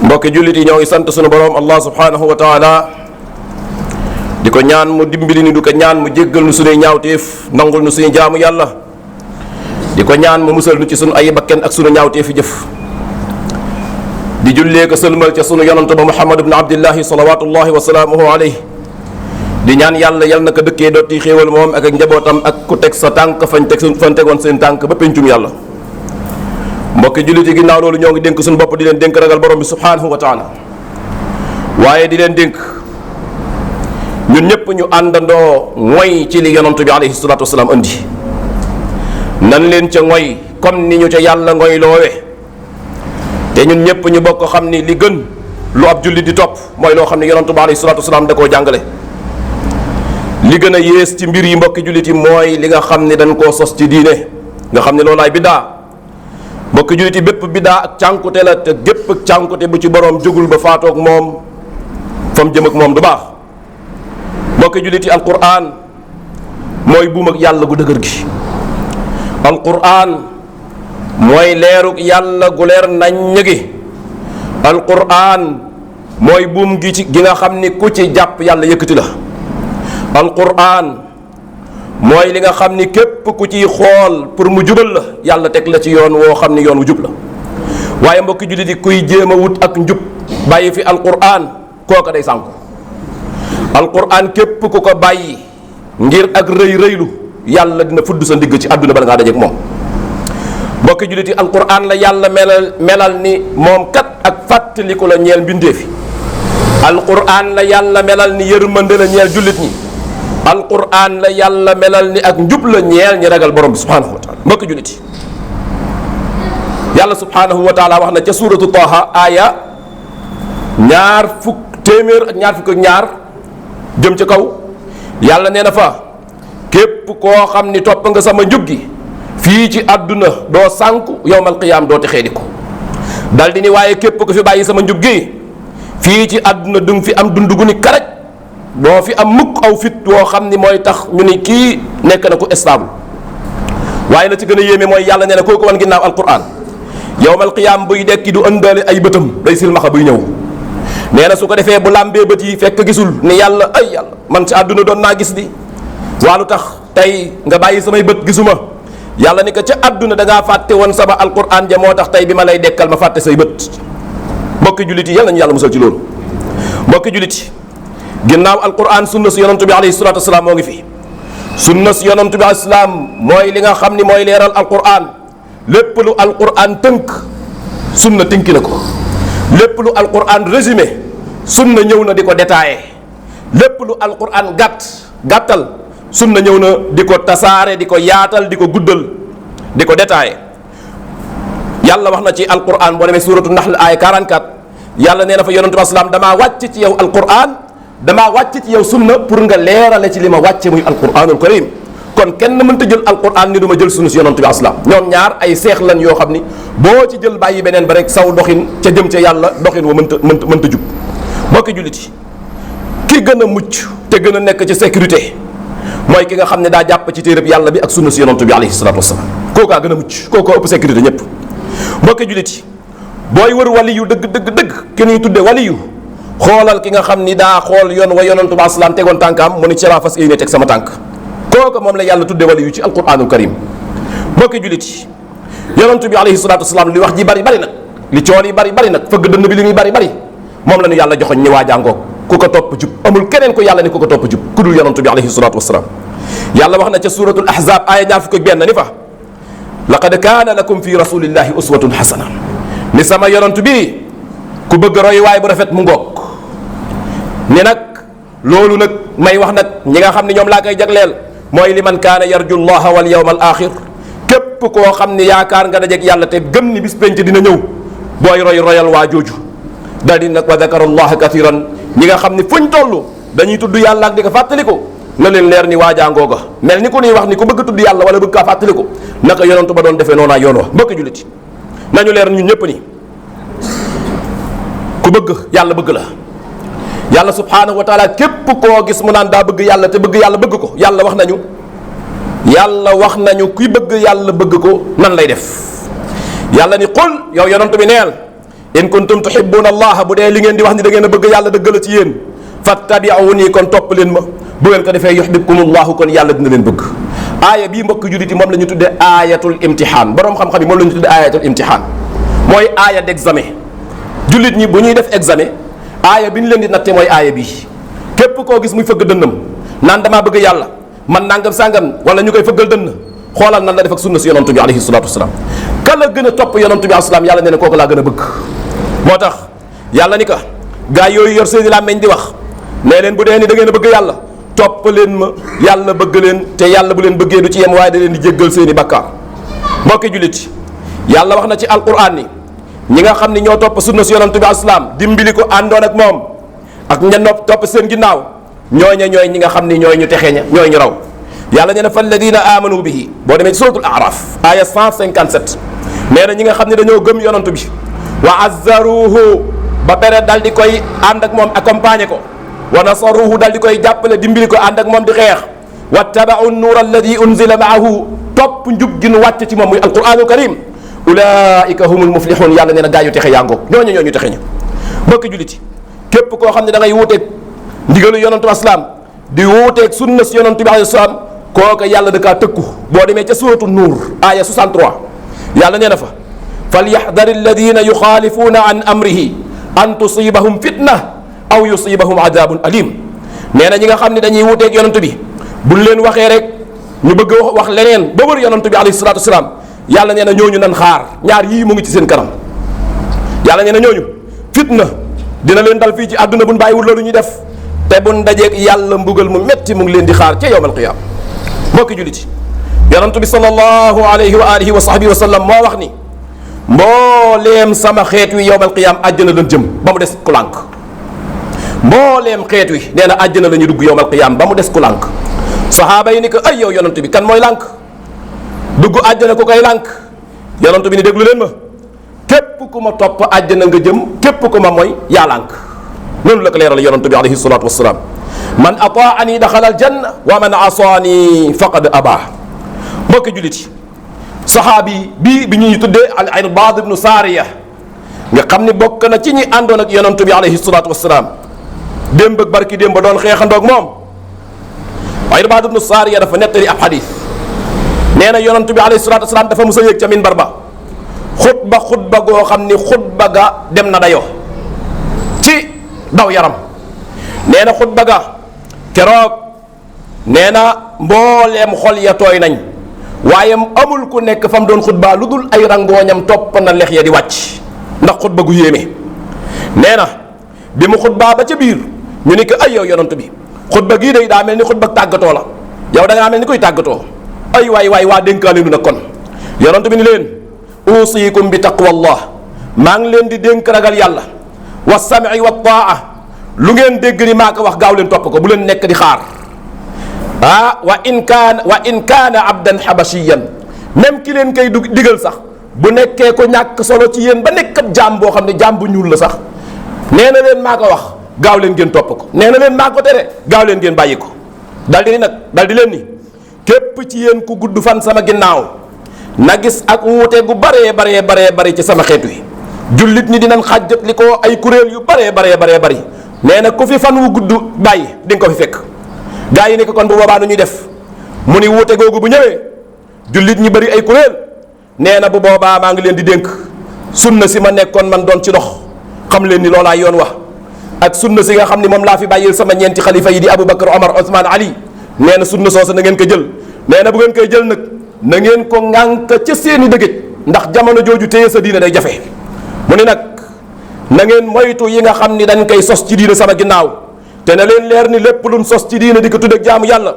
mbokki jullit yi ñoo ngi sant sunu borom allah subhanahu wa taala di ko ñaan mu dimbali ni du ko ñaan mu jéggal nu sunuy ñaawteef nangul nu suñu jaamu yàlla di ko ñaan mu musal nu ci sunu ay bakken ak sunu ñaawteefi jëf di jullee ko sëlmal ca sunu yonantu ba muhammad ibn abdillahi salawatullahi wa salaamuhu alayhi di ñaan yàlla yal na ko dëkkee dotti xéewal moom ak njabootam ak ku teg sa tànk fañ tegoon seen tànk ba pencum yàlla. mbokki jullit yi ginnaaw loolu ñoo ngi dénk suñu bopp di leen dénk ragal borom bi subhanahu wa taala waaye di leen dénk ñun ñëpp ñu àndandoo ngoy ci li yonantu bi alayhi salatu wasalaam andi nan leen ca ngoy comme ni ñu ca yàlla ngoy loowe te ñun ñëpp ñu bokk xam ni li gën lu ab jullit di topp mooy loo xam ne yonantu bi alayhi salatu wasalaam da koo jàngale. li gën a yées ci mbir yi mbokki jullit yi mooy li nga xam ne dañ koo sos ci diine nga xam ne loolaay biddaa mbokki jullit yi bépp biddaa ak cànkute la te gépp ak cànkute bu ci boroom jógul ba faatoog moom fa mu jëm ak moom du baax. mbokki jullit yi alquran mooy buum ak yàlla gu dëgër gi. alquran mooy leerug yàlla gu leer naññ gi. alquran mooy buum gi ci gi nga xam ni ku ci jàpp yàlla yëkkati la. alquran mooy li nga xam ni képp ku ciy xool pour mu jubal la yàlla teg la ci yoon woo xam ni yoon wu jub la waaye mbokki jullit yi kuy jéem a wut ak njub bàyyi fi alquran kooka day sànku. alquran képp ku ko bàyyi ngir ak rëy rëylu yàlla dina fudd sa ndigg ci àdduna bala ngaa dajeek moom. mbokki jullit yi alquran la yàlla melal ni moom kat ak fàttaliku la ñeel mbindeefi. alquran la yàlla melal ni yërmande la ñeel jullit ñi. alquran la yàlla melal ni ak njub la ñeel ñi ragal borom bi subhanahu wa taala. mbokki jullit yi yàlla subhanahu wa taala wax na ca suuratu Taaha aaya téeméer ak ñaar fukk ak ñaar jëm ca kaw yàlla nee na fa képp koo xam ni topp nga sama njub gi fii ci àdduna doo sànku yowmal qiyaam doo texee di ko dal di ni waaye képp ko fi bàyyi sama njub gi fii ci àdduna du nga fi am dund gu ni karaj doo fi am mukk aw fit woo xam ni mooy tax ñu ni kii nekk na ku stable. waaye la ci gën a yéeme mooy yàlla nee na kooku wan ginnaaw alquran yowmal qiyaam buy dekki du ëndaale ay bëtam day silmaxa buy ñëw. nee na su ko defee bu làmbee bët yi fekk gisul ni yàlla ay yàlla man ci àdduna doon naa gis di waa lu tax tey nga bàyyi samay bët gisuma yàlla ni ko ca àdduna da ngaa fàtte woon sama alquran ja moo tax tey bi ma lay dekkal ma fàtte say bët. mbokki jullit yi yal nañu yàlla musal ci loolu. mbokki jullit yi ginnaaw alquran sunna si yonantu bi alayhi salatu wasalaam moo ngi fi. sunna si yonantu bi alayhi salaam mooy li nga xam ni mooy leeral alquran lépp lu alquran tënk sunna tënki na ko. lépp lu alquran résumé sunna ñëw na di ko détaillé lépp lu alquran gàttal sunna ñëw na di ko tasaare di ko yaatal di ko guddal di ko détaillé. yàlla wax na ci alquran boo demee suratu nahl aaya 44 yàlla nee na fa yonentu bi salaam damaa wàcc ci yow alquran damaa wàcc ci yow sunna pour nga leerale ci li ma wàcce muy alquranul karim kon kenn mënta jël alquran ni du ma jël sunna si yonentu bi salaam ñoom ñaar ay seex lan yoo xam ni boo ci jël bàyyi beneen ba rek saw doxin ca jëm ca yàlla doxin wa mënta jub. mbokki jullit yi ki gën a mucc te gën a nekk ci sécurité mooy ki nga xam ne daa jàpp ci téereb yàlla bi ak sunna si yonentu bi alayhi salatu wasalaam kookaa gën a mucc kookoo ëpp sécurité ñëpp. mbokki jullit yi booy wër waliyu dëgg ki ñuy tudde waliyu xoolal ki nga xam ni daa xool yoon wa yonentu bi salaam tegoon tànkaam mu ni ci laa fas yéene teg sama tànk kooku moom la yàlla tudde waliyu ci alquranul karim. mbokki jullit yi yonentu bi alayhi salatu wasalaam li wax ji bari nag li cool yi bari nag fëgg dënn bi li muy bari moom la ñu yàlla joxoñ ñi waajangoog ku ko topp jub amul keneen ko yàlla ni ku ko topp jub ku dul yonentu bi alayhi salatu wasalaam. yàlla wax na ca suratul ahzab aaya ñaar fukk ak benn ni fa laqad kaana lakum fi rasulillahi uswatun hasana ni sama yonent bi ku bëgg roy waay bu rafet mu ngoog ni nag loolu nag may wax nag ñi nga xam ne ñoom laa koy jagleel mooy li man kaana yarju llaha wal yawma al axir képp koo xam ni yaakaar nga dajeeg yàlla te gëm ni bis penc dina ñëw booy royal waa jooju daal di nag wa dakara allaha kathiran ñi nga xam ni fuñ toll dañuy tudd yàlla ak di ko fàttaliku na leen leer ni waajaangooga mel ni ku ñuy wax ni ku bëgg tudd yàlla wala bëgg kaa fàttaliku naka yonentu ba doon defee noonaa yoon wa mbokki jullit nañu leer ñun ñëpp ni ku bëgg yàlla bëgg la yàlla subhanahu wa taala képp koo gis mu naan daa bëgg yàlla te bëgg yàlla bëgg ko yàlla wax nañu kuy bëgg yàlla bëgg ko nan lay def yàlla ni qul yow yonent bi neel in kuntum tuhibbuna allah bu dee li ngeen di wax ni da ngeen a bëgg yàlla dëgg la ci yéen fattabi'uni kon topp leen ma bu ngeen ko defee yuhbibkumullahu kon yàlla dina leen bëgg. aaya bii mbokk jullit yi moom la ñu tuddee aayatul imtihaan borom xam-xam yi moom la ñu tuddee aayatul imtihaan mooy aaya d'examen. jullit ñi bu ñuy def examen aaya bi ñu leen di natte mooy aaya bii képp koo gis muy fëgg dënnam naan damaa bëgg yàlla man nangam sàngam wala ñu koy fëggal dënn xoolal nan la def ak sunna si yonantu bi alayhi salaatu wasalaam kan la gën a topp yonantu bi alayhi salaam yàlla nee na kooku laa gën a bëgg. moo tax yàlla ni ka gaa yooyu yor seeni làmmeñ di wax nee leen bu dee ni da ngeen a bëgg yàlla topp leen ma yàlla bëgg leen te yàlla bu leen bëggee du ci yem waaye da leen di jéggal seeni bakkaar. mbokki jullit yàlla wax na ci alquran ni ñi nga xam ne ñoo topp sunna si yonantu bi alayhi salaam dimbali ko àndoon ak moom ak ña nopp topp seen ginnaaw ñooña ñooy ñi nga xam ni ñooy ñu texe ña ñooy ñu raw. yàlla nee na falladina amanu bihi boo demee ci suratul araf aya 157 nee na ñi nga xam ne dañoo gëm yonantu bi wa azzaruhu ba pare dal di koy ànd ak moom accompagner ko wa nasaruhu dal di koy jàppale dimbali ko ànd ak moom di xeex wattabau nuur alladi unzila maahu topp njub gi nu wàcc ci moom muy alquranul karim ulaika humul muflihun yàlla nee na gaa yu texe yaa ngoog ñooñu texe ña. mbokki julliti képp koo xam ne da ngay wuuteeg ndigalu yonantu asalaam di wuuteeg sunna si yonantu bi alayhi salaam kooka yàlla da kaa tëkku boo demee ca suratu nuur aya 63 yàlla nee na fa falyahdari alladina yuxaalifuuna an amrihi an tusibahum fitna aw yusibahum adabun alim nee na ñi nga xam ne dañuy wuuteeg yonantu bi buñ leen waxee rek ñu bëgg wax leneen ba wër yonantu bi alayhi salatu wasalaam yàlla nee na ñooñu nan xaar ñaar yii mu ngi ci seen kanam yàlla nee na ñooñu fitna dina leen dal fii ci àdduna buñ bàyyiwul loolu ñuy def te buñ dajeeg yàlla mbugal mu metti mu ngi leen di xaar ca yawmal qiyaama. mbokki julliti yonantu bi sallallahu alayhi wa alihi wa sahbihi wa sallam moo wax ni mbooleem sama xeet wi yawmal qiyaama àjjana lañ jëm ba mu des ku lànk mbooleem xeet wi nee na àjjana la ñuy dugg yawmal qiyaama ba mu des ku lànk sahaaba yi ni ko ay yow yonantu bi kan mooy lànk dugg àjjana ku koy lànk yonantu bi ni déglu leen ma képp ku ma topp àjjana nga jëm képp ku ma mooy yaa lànk noonu la ko leeral yonantu bi alayhi salaatu wassalaam man ataani daxala aljanna wa man asaani faqad aba. mbokki julliti saxaabi bi ñuy tuddee al Irbaad ibnu Saariya nga xam ni bokk na ci ñi àndoon ak yonantu bi alayhi salaatu wassalaam démb ak barki démb doon xeexandoog moom Irbaad ibnu Saariya dafa nettali ab xadiis nee na yonantu bi alayhi salaatu wassalaam dafa mës a yéeg ca minbar ba xutba goo xam ni xutba ga dem na dayoo ci daw yaram nee na xutba ga keroog nee na mbooleem xol ya tooy nañ waaye amul ku nekk fa mu doon xutba lu dul ay rangooñam topp na lex ya di wàcc ndax xutba gu yéeme. nee na bi mu xutba ba ca biir ñu ni ko ay yow yonantu bi xutba gii day daa mel ni xutba tàggatoo la yow da ngaa mel ni koy tàggatoo ay waay waa dénkaane nu nag kon yonantu bi ni leen usikum bi taqwallah maa ngi leen di dénk ragal yàlla wa sam'i wa taa lu ngeen dégg ni maa ko wax gaaw leen topp ko bu leen nekk di xaar wa in kaana abdan habashiyan même ki leen koy digal sax bu nekkee ko ñàkk solo ci yéen ba nekk ab jaam boo xam ne jaam bu ñuul la sax nee na leen maa ko wax gaaw leen ngeen topp ko nee na leen maa ko tere gaaw leen ngeen bàyyi ko dal di leen ni képp ci yéen ku gudd fan sama ginnaaw na gis ak wuute gu baree ci sama xeet wi jullit ñi dinañ xàjjat li ko ay kuréel yu baree bari nee na ku fi fan wu gudd bàyyi di nga ko fi fekk gaa yi ne ko kon bu boobaa nu ñuy def mu ni wuute googu bu ñëwee jullit ñi bari ay kuréel nee na bu boobaa maa ngi leen di dénk sunna si ma nekkoon man doon ci dox xam leen ni loolaa yoon wax ak sunna si nga xam ni moom laa fi bàyyil sama ñeenti xalifa yi di Aboubacar Omar Ousmane Ali nee na sunna soosa na ngeen ko jël nee na bu ngeen koy jël nag na ngeen ko ŋànk ca seeni dëgëj ndax jamono jooju téye sa diine day jafe mu ni nag na ngeen moytu yi nga xam ni dañ koy sos ci diine sama ginnaaw te na leen leer ni lépp luñ sos ci diine di ko tudd ak jaamu yàlla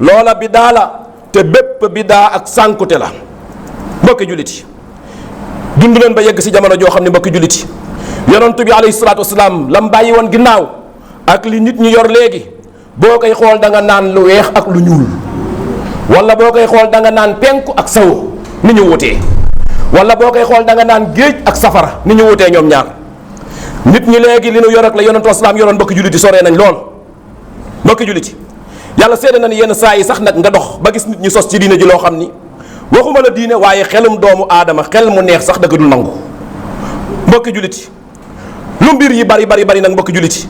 loola bidaa la te bépp bidaa ak sànkute la. mbokki julliti dund leen ba yegg si jamono joo xam ne mbokki julliti yonantu bi alayhi salaatu wasalaam lam bàyyi woon ginnaaw ak li nit ñi yor léegi boo koy xool da nga naan lu weex ak lu ñuul wala boo koy xool da nga naan penku ak saw ni ñu wutee wala boo koy xool da nga naan géej ak safara ni ñu wutee ñoom ñaar nit ñi léegi li nu yor ak la yonantu wasalaam yoroon mbokki julliti soree nañ lool mbokki julliti yàlla seede na ni yenn saa yi sax nag nga dox ba gis nit ñi sos ci diine ji loo xam ni waxuma la diine waaye xelum doomu aadama xel mu neex sax da ko dul nangu mbokki julliti lu mbir yi bari bari bari nag mbokki jullit yi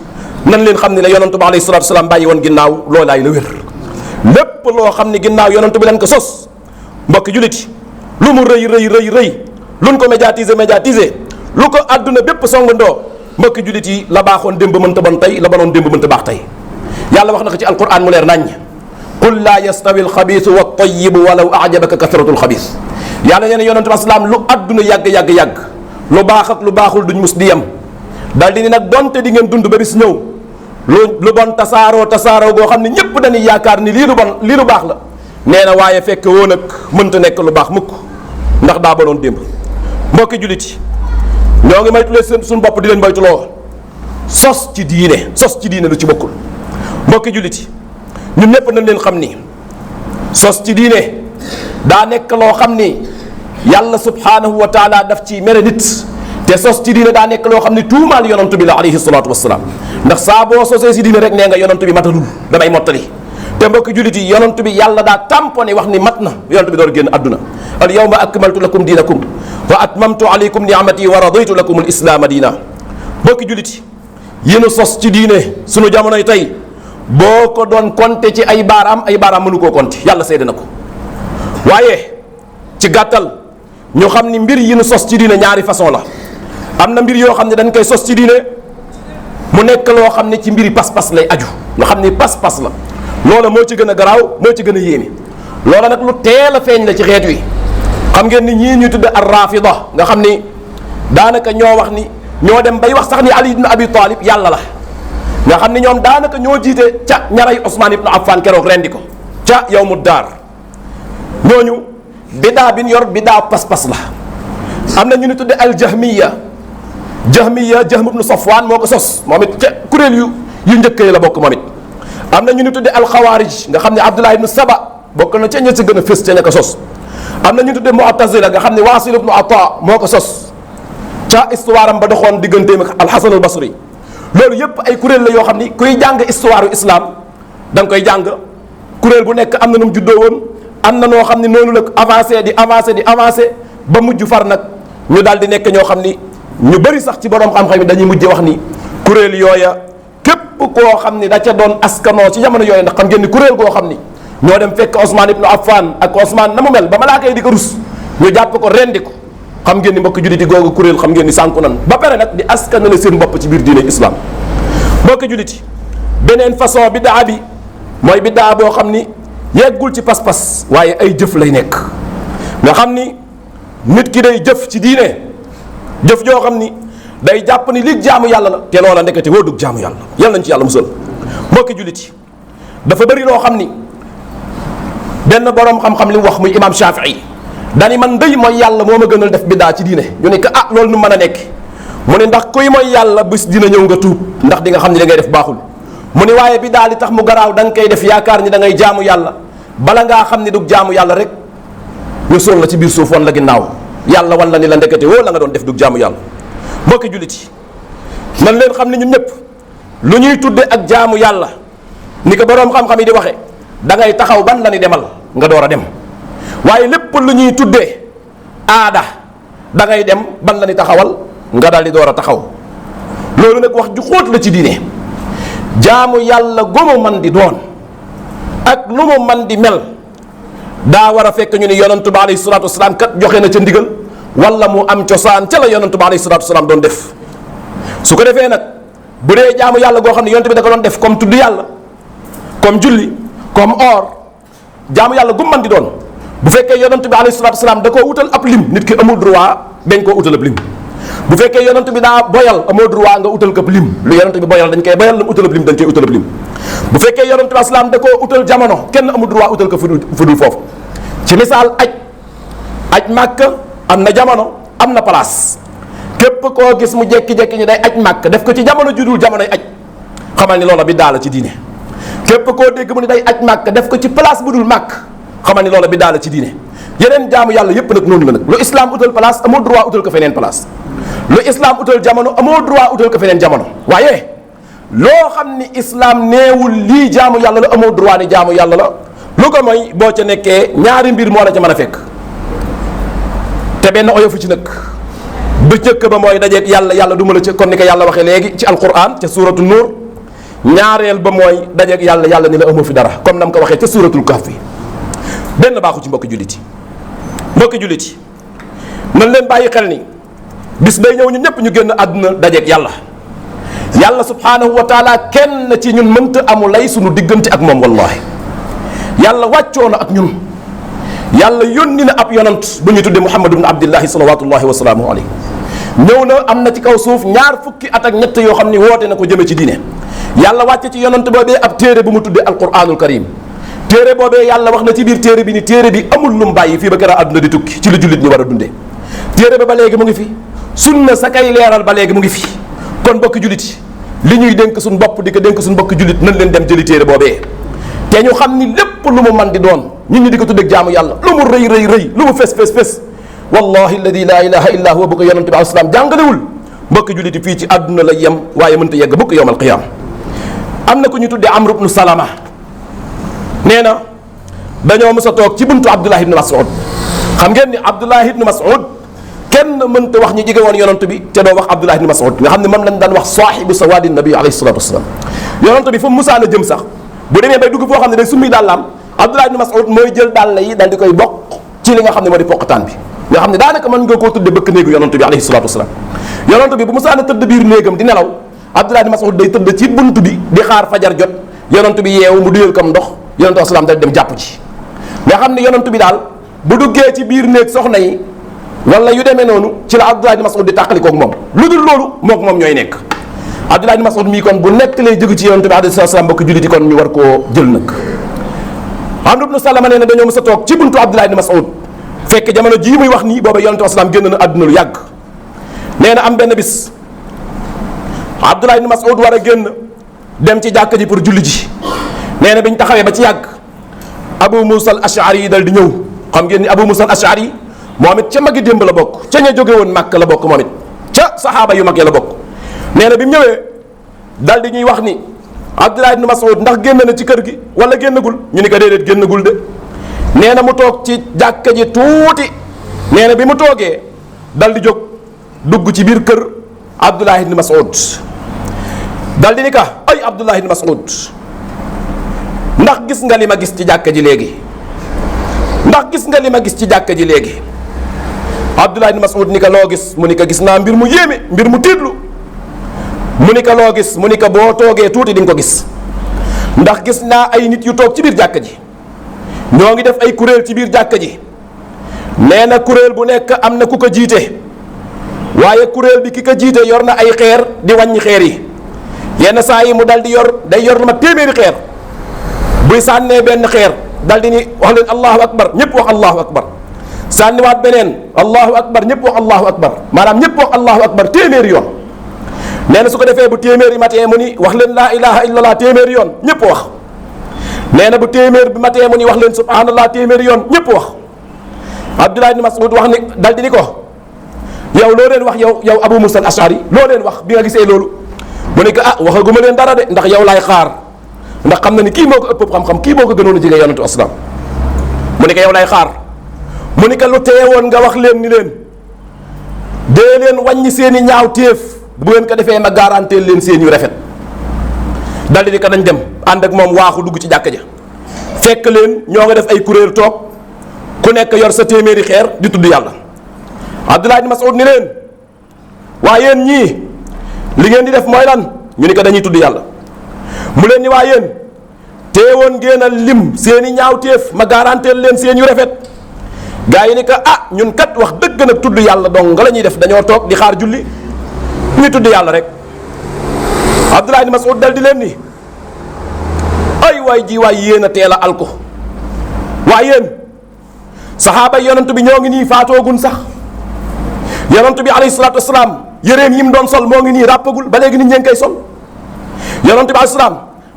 nan leen xam ne la yonantu bi alayhi salaatu wasalaam bàyyi woon ginnaaw loolaay la wér. lépp loo xam ne ginnaaw yonantu bi leen ko sos mbokki jullit yi lu mu rëy rëy rëy rëy luñ ko médiatiser lu ko àdduna bépp songandoo mbokki jullit yi la baaxoon démb mënta bon tey la bonoon démb mënta baax tey. yàlla wax na ko ci alquran mu leer naññ qul laa yastawi alxabiisu wa tayibu walaw ajabaka kasratu alxabiis yàlla nee na yonantu bi asalaam lu àdduna yàgg lu baax ak lu baaxul duñ mus di yem dal di ni nag donte di ngeen dund ba bis ñëw lu bon tasaaroo goo xam ne ñépp dañuy yaakaar ni lii lu baax la nee na waaye fekk woon nag mënta nekk lu baax mukk ndax daa bonoon démb. mbokki jullit yi ñoo ngi maytulee suñu bopp di leen moytuloo sos ci diine lu ci bokkul. mbokki jullit yi ñun ñépp nañ leen xam ni sos ci diine daa nekk loo xam ni yàlla subhanahu wa taala daf ci mere nit te sos ci diine daa nekk loo xam ni tuumaal yonantu bi la alayhi salaatu wasalaam ndax saa boo sosee si diine rek nee nga yonantu bi matalul damay mottali te mbokki jullit yi yonantu bi yàlla daa tamponné wax ni mat na yonantu bi door génn àdduna al yawma akmaltu lakum diinakum wa atmamtu alaykum ni'mati wa raditu lakum al islaama diina mbokki jullit yi yéen sos ci diine sunu jamonoy tey boo ko doon compter ci ay baaraam mënu koo compter yàlla seede na ko waaye ci gàttal ñu xam ni mbir yi nu sos ci diine ñaari façon la am na mbir yoo xam ne dañ koy sos ci diine mu nekk loo xam ne ci mbiri pas-pas lay aju nga xam ni pas-pas la loola moo ci gën a garaaw moo ci gën a yéeme loola nag lu teel a feeñ la ci xeet wi xam ngeen ni ñii ñu tudd ar-rafida nga xam ni daanaka ñoo wax ni ñoo dem bay wax sax ni Ali ibn Abi Talib yàlla la nga xam ni ñoom daanaka ñoo jiite ca ñaray Ousmane ibn Affan keroog rendi ko ca yawmu daar ñooñu bidaa bi ñu yor bidaa pas-pas la. am na ñu ni tudde al Jahm ibn Safwan moo ko sos moom it ca kuréel yu njëkkee la bokk moom it. am na ñu ni tudde al Xawaarij nga xam ne Abdullah ibn Saba bokk na ca ña si gën a fës ca ña ko sos. am na ñu tudde Mu'tazila nga xam ne Waasil ibn Ata moo ko sos ca histoire am ba doxoon digganteem ak al Hasan al Basri. loolu yëpp ay kuréel la yoo xam ni kuy jàng histoire yu islam da nga koy jàng kuréel bu nekk am na nu mu juddoo woon am na noo xam ni noonu la avancé di avancé ba mujj far nag ñu daal di nekk ñoo xam ni ñu bëri sax ci borom xam-xam yi dañuy mujjee wax ni kuréel yooya képp koo xam ni da ca doon askanoo ci jamono yooya ndax xam ngeen ni kuréel goo xam ni ñoo dem fekk Ousmane ibnu Affan ak Ousmane na mu mel ba malaaka yi di ko rus ñu jàpp ko rendi ko. xam ngeen ni mbokki jullit yi googu kuréel xam ngeen ni sànku nan ba pare nag di askanale seen bopp ci biir diine islam mbokki jullit yi beneen façon biddaa bi mooy biddaa boo xam ni yeggul ci pas-pas waaye ay jëf lay nekk nga xam ni nit ki day jëf ci diine jëf joo xam ni day jàpp ni li jaamu yàlla la te loola ndekete woo dug jaamu yàlla yàlla nañ ci yàlla musal mbokki jullit yi dafa bëri loo xam ni benn boroom xam-xam li mu wax muy imam Shafii dani man ndëy mooy yàlla moo ma gënal def biddaa ci diine ñu ne que loolu nu mën a nekk mu ne ndax kuy mooy yàlla bis dina ñëw nga tuub ndax di nga xam ne li ngay def baaxul mu ne waaye biddaa li tax mu garaaw da nga koy def yaakaar ni da ngay jaamu yàlla bala ngaa xam ni du jaamu yàlla rek ñu sóor la ci biir suuf wan la ginnaaw yàlla wan la ni la ndekete woo la nga doon def du jaamu yàlla mbokki jullit yi man leen xam ne ñun ñëpp lu ñuy tudde ak jaamu yàlla ni ko boroom xam-xam yi di waxe da ngay taxaw ban la ni demal nga door a dem waaye lépp lu ñuy tuddee aada da ngay dem ban la ni taxawal nga daal di door a taxaw loolu nag wax ju xóot la ci diine jaamu yàlla gomu man di doon ak lu mu man di mel daa war a fekk ñu ni yonantu bi alayhi salaatu wasalaam kat joxe na ca ndigal wala mu am cosaan ca la yonantu bi alayhi salaatu wasalaam doon def su ko defee nag bu dee jaamu yàlla goo xam ne yonantu bi da ko doon def comme tudd yàlla comme julli comme or jaamu yàlla gum man di doon bu fekkee yonent bi alayhi salaatu wasalaam da koo utal ab lim nit ki amul droit dañ koo utal ab lim bu fekkee yonent bi daa boyal amoo droit nga utal ko ab lim lu yonent bi boyal dañ koy boyal lu mu utal ab lim dañ koy utal ab lim bu fekkee yonent bi asalaam da koo utal jamono kenn amul droit utal ko fu dul foofu ci misaal aj màkk am na jamono am na place képp koo gis mu jekki-jekki ñi day aj màkk def ko ci jamono judul jamonoy aj xamal ni loola bi daala ci diine képp koo dégg mu ni day aj màkk def ko ci place bu dul màkk xamal ni loola bi daala ci diine yeneen jaamu yàlla yépp nag noonu la nag lu islam utal place amoo droit utal ko feneen place lu islam utal jamono amoo droit utal ko feneen jamono waaye loo xam ni islam neewul lii jaamu yàlla la amoo droit ni jaamu yàlla la lu ko mooy boo ca nekkee ñaari mbir moo la ca mën a fekk te benn oyofu ci nag bu njëkk ba mooy dajeeg yàlla yàlla duma la ca kon ni ko yàlla waxee léegi ci alquran ca suuratu nuur. ñaareel ba mooy dajeeg yàlla yàlla ni la amoo fi dara comme nam ko waxee ca suuratul kahf bi benn baaxu ci mbokki jullit yi mbokki jullit yi nan leen bàyyi xel ni bis day ñëw ñun ñëpp ñu génn àdduna dajeeg yàlla yàlla subhaanahu wa taala kenn ci ñun mënta amu lay sunu diggante ak moom wallahi yàlla wàccoo na ak ñun yàlla yónni na ab yonant bu ñu tuddee Muhammad ibn Abdillahi salawatullahi wa salaamuhu alayhi ñëw na am na ci kaw suuf ñaar fukki at ak ñett yoo xam ni woote na ko jëme ci diine yàlla wàcce ci yonant boobee ab téere bu mu tuddee alquranul karim téere boobee yàlla wax na ci biir téere bi ni téere bi amul lu mu bàyyi fii ba kera àdduna di tukki ci lu jullit ñi war a dundee téere ba léegi mu ngi fi sunna sa kay leeral ba léegi mu ngi fi kon bokki jullit yi li ñuy dénk suñ bopp di ko dénk suñ bokki jullit nañ leen dem jëli téere boobee te ñu xam ni lépp lu mu man di doon ñun ñi di ko tuddee jaamu yàlla lu mu rëy rëy rëy lu mu fes fes fes wallahi alladi la ilaha illa huwa bu ko yonante bi alayhi salaam jàngalewul mbokki jullit yi fii ci àdduna la yem waaye mënta yegg bukk yowmal qiyaam am na ku ñu tuddee Amr ibnu Salama nee na dañoo mës a toog ci buntu Abdullah ibnu Mas'ud xam ngeen ni Abdullah ibnu Mas'ud kenn mënta wax ñi jege woon yonant bi te doo wax Abdullah ibnu Mas'ud nga xam ne moom lañ daan wax saahibu sawaadi nabi alayhi salatu wasalaam yonant bi fu mu musaana jëm sax bu demee bay dugg foo xam ne day summi dàllaam Abdullah ibnu Mas'ud mooy jël dàll yi daal di koy bokk ci li nga xam ne moo di poqataan bi nga xam ne daanaka mën nga koo tudde bëkk néegu yonant bi alayhi salatu wasalaam yonant bi bu musaana tëdd biir néegam di nelaw Abdullah ibn Mas'ud day tëdd ci bunt bi di xaar fajar jot yonent bi yeewu mu duyal kam ndox yonent asalaam dal dem jàpp ci nga xam ne yonent bi daal bu duggee ci biir néeg soxna yi wala yu demee noonu ci la Abdullah ibn Mas'ud di tàqalikoog moom lu dul loolu mook moom ñooy nekk Abdullah ibn Mas'ud mii kon bu nekk lay jóge ci yonent bi alayhi salaam mbokk julliti kon ñu war koo jël nag Amr ibn Salama nee na dañoo mës a toog ci buntu Abdullah ibn Mas'ud fekk jamono jii muy wax nii booba yonent asalaam génn na àdduna lu yàgg nee na am benn bis Abdullah ibn Mas'ud war a génn dem ci jàkka ji pour julli ji nee na bi ñu taxawee ba ci yàgg Abu Musa al Ash'ari yi dal di ñëw xam ngeen ni Abu Musa al Ash'ari yi moom it ca magi démb la bokk ca ña jóge woon Màkk la bokk moom it ca saxaaba yu mag ya la bokk nee na bi mu ñëwee dal di ñuy wax ni Abdullah ibn Mas'ud ndax génn na ci kër gi wala génnagul ñu ni ko déedéet génnagul de nee na mu toog ci jàkka ji tuuti nee na bi mu toogee dal di jóg dugg ci biir kër Abdullah ibn Mas'ud dal di ni ka ay Abdullah ibn Mas'ud ndax gis nga li ma gis ci jàkka ji léegi ndax gis nga li ma gis ci jàkka ji léegi Abdullah ibn Mas'ud ni ka loo gis mu ni ka gis naa mbir mu yéeme mbir mu tiitlu mu ni ka loo gis mu ni ka boo toogee tuuti di nga ko gis ndax gis naa ay nit yu toog ci biir jàkka ji ñoo ngi def ay kuréel ci biir jàkka ji nee na kuréel bu nekk am na ku ko jiite waaye kuréel bi ki ko jiite yor na ay xeer di wàññi xeer yi yenn saa yi mu dal di yor day yor lu ma téeméeri xeer buy sànnee benn xeer dal di ni wax leen allahu akbar ñëpp wax allahu akbar sànniwaat beneen allahu akbar ñëpp wax allahu akbar maanaam ñëpp wax allahu akbar téeméeri yoon nee na su ko defee bu téeméeri matee mu ni wax leen laa ilaha illallah téeméeri yoon ñëpp wax nee na bu téeméer bi matee mu ni wax leen subhanallah téeméeri yoon ñëpp wax Abdullah ibn Mas'ud wax ni dal di ni ko yow loo leen wax yow Abu Musa al-Ash'ari loo leen wax bi nga gisee loolu mu ne ko ah waxaguma leen dara de ndax yow laay xaar ndax xam na ni kii moo ko ëpp xam-xam kii moo ko gënoon a jege yonentu asalaam mu ne ko yow laay xaar mu ne ko lu teewoon nga wax leen ni leen dee leen wàññi seen i ñaaw téef bu ngeen ko defee ma garanteel leen seen yu rafet daldi ni ko dañ dem ànd ak moom waaxu dugg ci jàkka ja fekk leen ñoo nga def ay kuréel toog ku nekk yor sa téeméeri xeer di tudd yàlla Abdullah ibn Mas'ud ni leen waa yéen ñii li ngeen di def mooy lan ñu ni ko dañuy tudd yàlla mu leen ni waa yéen teewoon ngeen a lim seeni ñaawteef ma garanteel leen seen yu rafet gaa yi ni ko ah ñun kat wax dëgg nag tudd yàlla dong nga la ñuy def dañoo toog di xaar julli ñu tudd yàlla rek Abdullah ibn Mas'ud dal di leen ni ay waay ji waay yéen a teel a alko waa yéen saxaaba yonent bi ñoo ngi nii faatoogun sax yonent bi alayhi salaatu wasalaam yéreem yi mu doon sol moo ngi nii ràppagul ba léegi nit ñee ngi koy sol yonent bi alayhi salaam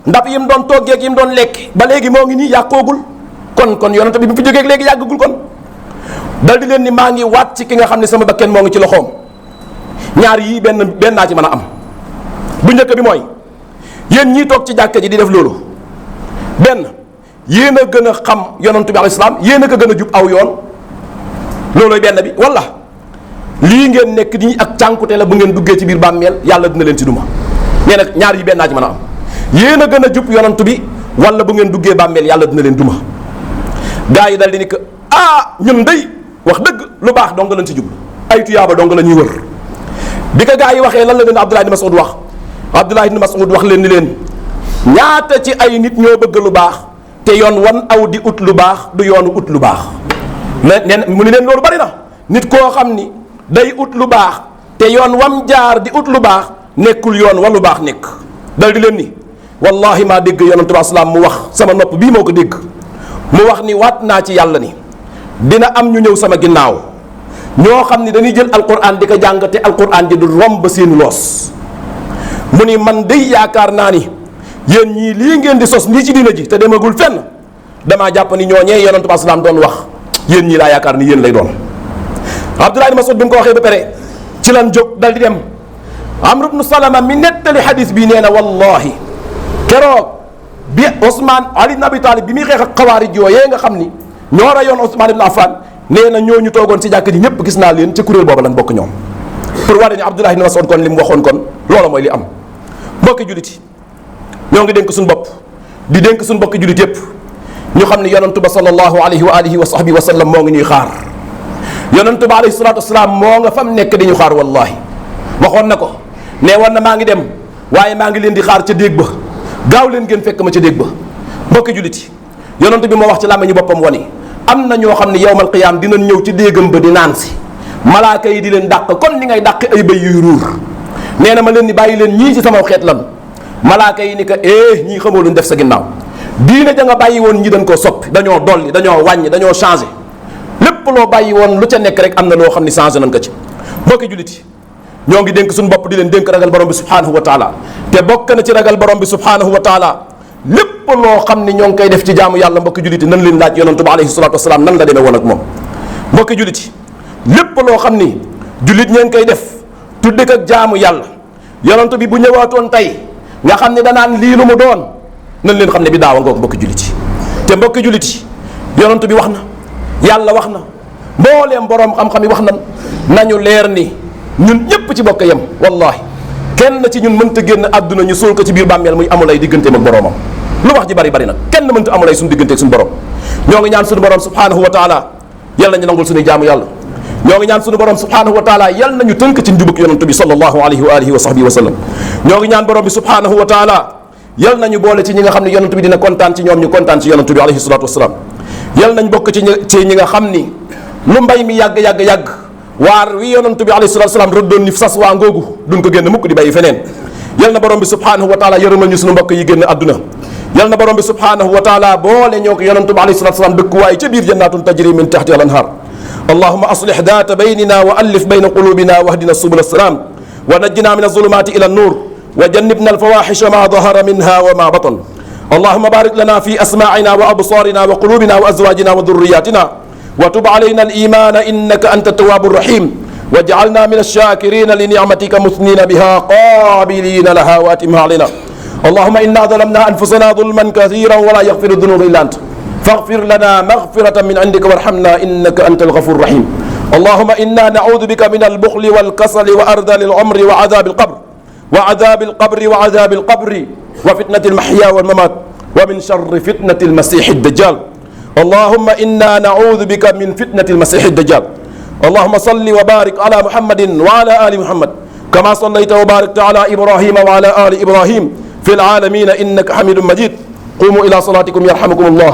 ndab yi mu doon toggeeg yi mu doon lekk ba léegi moo ngi nii yàqoogul kon yonent bi mu fi jógeeg léegi yàggagul kon dal di leen ni maa ngi waat ci ki nga xam ne sama bakken moo ngi ci loxoom ñaar yii benn naa ci mën a am bu njëkk bi mooy yéen ñii toog ci jàkka ji di def loolu benn yéen a gën a xam yonent bi alayhi salaam yéen a ko gën a jub aw yoon loolooy benn bi wala lii ngeen nekk nii ak cànkute la bu ngeen duggee ci biir bàmmeel yàlla dina leen ci duma. nee nag ñaar yi benn naa ci mën a am yéen a gën a jub yonantu bi wala bu ngeen duggee bàmmeel yàlla dina leen duma. gaa yi dal di ni que ñun day wax dëgg lu baax dong lañ ci jublu ay tuyaaba dong la ñuy wër. bi ko gaa yi waxee lan la leen Abdullah ibn Mas'ud wax Abdullah ibn Mas'ud wax leen ni leen ñaata ci ay nit ñoo bëgg lu baax te yoon wan aw di ut lu baax du yoonu ut lu baax. mais nee mu ni leen loolu bari na nit koo xam ni day ut lu baax te yoon wam jaar di ut lu baax nekkul yoon wa lu baax nekk. dal di leen ni wallahi maa dégg yonent bi salaam mu wax sama nopp bii moo ko dégg mu wax ni waat naa ci yàlla ni dina am ñu ñëw sama ginnaaw ñoo xam ni dañuy jël alquran di ko jàng te alquran di du romb ba seen loos. mu ni man day yaakaar naa ni yéen ñii lii ngeen di sos nii ci diina ji te demagul fenn damaa jàpp ni ñooñee yonent bi salaam doon wax yéen ñii laa yaakaar ni yéen lay doon. Abdullah ibn Mas'ud bi mu ko waxee ba pare ci lan jóg dal di dem Amr ibn Salama mi nettali xadis bi nee na wallahi keroog bi Ali ibn Abi Talib bi muy xeex ak xawaarij yooyee nga xam ni ñoo rayoon Ousmane ibn Affan nee na ñooñu toogoon ci jàkk ji ñëpp gis naa leen ci kuréel boobu lan bokk ñoom. pour wane ni Abdullah ibn Mas'ud kon li mu waxoon kon loola mooy li am. mbokki jullit yi ñoo ngi dénk suñu bopp di dénk suñu mbokki jullit yëpp ñu xam ne yonantu ba sallallahu alayhi wa alihi wa sahbihi wa sallam moo ngi ñuy xaar. yonantu ba alayhi salaatu wasalaam moo nga fam nekk di ñu xaar wallahi waxoon na ko ne woon na maa ngi dem waaye maa ngi leen di xaar ca déeg ba gaaw leen ngeen fekk ma ca déeg ba. mbokki jullit yi yonantu bi moo wax ci làmmiñu boppam wani am na ñoo xam ne yawmal qiyaam dinañ ñëw ci déegam ba di naan si malaaka yi di leen dàq kon ni ngay dàq ay bëy yuy ruur nee na ma leen ni bàyyi leen ñii ci sama xeet lan malaaka yi ni ko ñii xamoo luñ def sa ginnaaw diine ja nga bàyyi woon ñi dañ koo soppi dañoo dolli dañoo wàññi dañoo changé lépp loo bàyyi woon lu ca nekk rek am na loo xam ni changé nañ ko ci. mbokki jullit yi ñoo ngi dénk suñu bopp di leen dénk ragal borom bi subhanahu wa taala te bokk na ci ragal borom bi subhanahu wa taala lépp loo xam ni ñoo ngi koy def ci jaamu yàlla mbokki jullit yi nan leen laaj yonantu bi alayhi salatu wasalaam nan la demee woon ak moom. mbokki jullit yi lépp loo xam ni jullit ñee ngi koy def tudde ak jaamu yàlla yonantu bi bu ñëwaatoon tey nga xam ne danaan lii lu mu doon nan leen xam ne bi daawa ngoog mbokki jullit yi te mbokki jullit yi yonantu bi wax na yàlla wax na mbooleem boroom xam-xam yi wax na nañu leer ni ñun ñëpp ci bokk yem wallahi kenn ci ñun mënta génn àdduna ñu suul ko ci biir bàmmeel muy amulay digganteem ak boroomam lu wax ji bari bari nag kenn mënta amulay suñu diggante ak suñu borom ñoo ngi ñaan suñu borom subhanahu wa taala yal nañu nangul suñuy jaamu yàlla ñoo ngi ñaan suñu borom subhanahu wa taala yal nañu tënk ci njubug yonantu bi sallallahu alayhi wa alihi wa sahbihi wa sallam ñoo ngi ñaan borom bi subhanahu wa taala yal nañu boole ci ñi nga xam ne yonantu bi dina kontaan ci ñoom ñu kontaan ci yonantu bi alayhi salatu wasalaam yal nañ bokk ci ñi nga xam ni lu mbay mi yàgg waar wi yonantu bi alayhi salatu wasalaam rëddoon ni sas waa ngoogu duñ ko génn mukk di bàyyi feneen yal na borom bi subhanahu wa taala yërëmal ñu suñu mbokk yi génn àdduna yal na borom bi subhanahu wa taala boole ñoo ko yonantu bi alayhi salatu wasalaam dëkkuwaay ca biir jannatun tajri min tahtiha al anhar اللهم أصلح ذات بيننا وألف بين قلوبنا واهدنا سبل السلام ونجنا من الظلمات إلى النور وجنبنا الفواحش ما ظهر منها وما بطن اللهم بارك لنا في أسماعنا وأبصارنا وقلوبنا وأزواجنا وذرياتنا وتب علينا الإيمان إنك أنت التواب الرحيم واجعلنا من الشاكرين لنعمتك مثنين بها قابلين لها واتمها علينا اللهم إنا ظلمنا أنفسنا ظلما كثيرا ولا يغفر الذنوب إلا أنت فاغفر لنا مغفرة من عندك وارحمنا إنك أنت الغفور الرحيم اللهم إنا نعوذ بك من البخل والكسل وأرذل العمر وعذاب القبر وفتنة المحيا والممات ومن شر فتنة المسيح الدجال اللهم إنا نعوذ بك من فتنة المسيح الدجال اللهم صل وبارك على محمد وعلى آل محمد كما صليت وباركت على إبراهيم وعلى آل إبراهيم في العالمين إنك حميد مجيد قوموا إلى صلاتكم يرحمكم الله